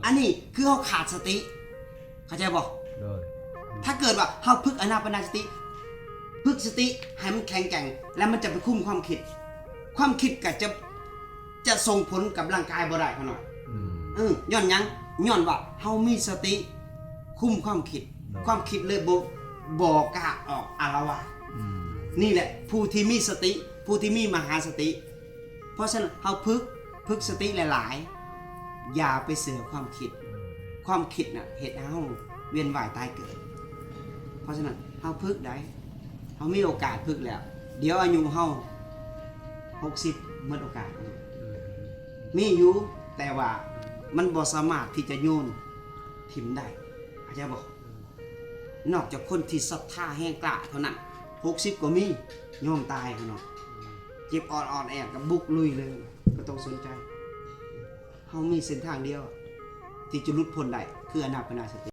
ອັນນີ້ຄືເຮົາຂາດສະຕິ ເຂົ້າໃຈບໍ່? ໂດຍ ຖ້າເກີດວ່າເຮົາຝຶກອານາປານະສະຕິ ຝຶກສະຕິໃຫ້ມັນແຂງແກ່ງ ແລ້ວມັນຈະໄປຄຸມຄວາມຄິດ ຄວາມຄິດກໍຈະ ຈະສົ່ງຜົນກັບຮ່າງກາຍບໍ່ໄດ້ ຂະນ້ອຍ. ອືມ ເອີ ຍ້ອນຫຍັງ? ຍ້ອນວ່າເຮົາມີສະຕິຄຸມຄວາມຄິດ ໂດຍ ຄວາມຄິດເລີຍບໍ່ ບໍ່ກ້າອອກອາລະວາດ. ອືມ ນີ້ແຫຼະ ຜູ້ທີ່ມີສະຕິ ຜູ້ທີ່ມີມະຫາສະຕິ. ເພາະສະນັ້ນເຮົາຝຶກ ຝຶກສະຕິຫຼາຍໆ ຢ່າໄປເຊື່ອຄວາມຄິດ. ອືມ ຄວາມຄິດນະເຮັດໃຫ້ເຮົາວຽນວ່າຍຕາຍເກີດ. ເພາະສະນັ້ນເຮົາຝຶກໄດ້ ເຮົາມີໂອກາດຝຶກແລ້ວ. ດຽວອາຍຸເຮົາຫົກສິບ ໝົດໂອກາດ. ອືມ ມີຢູ່ ແຕ່ວ່າມັນບໍ່ສາມາດທີ່ຈະໂຍນຖິ້ມໄດ້ ເຂົ້າໃຈບໍ່? ອືມ ນອກຈາກຄົນທີ່ສັດທາແຮງກ້າເທົ່ານັ້ນ ຫົກສິບກໍມີ ຍອມຕາຍເນາະ. ອືມ ເຈັບອອດໆແອດກໍບຸກລຸຍເລີຍ ບໍ່ຕ້ອງສົນໃຈ. ເຮົາມີເສັ້ນທາງດຽວທີ່ຈະຫຼຸດພົ້ນໄດ້ ຄືອານາປານະສະຕິ.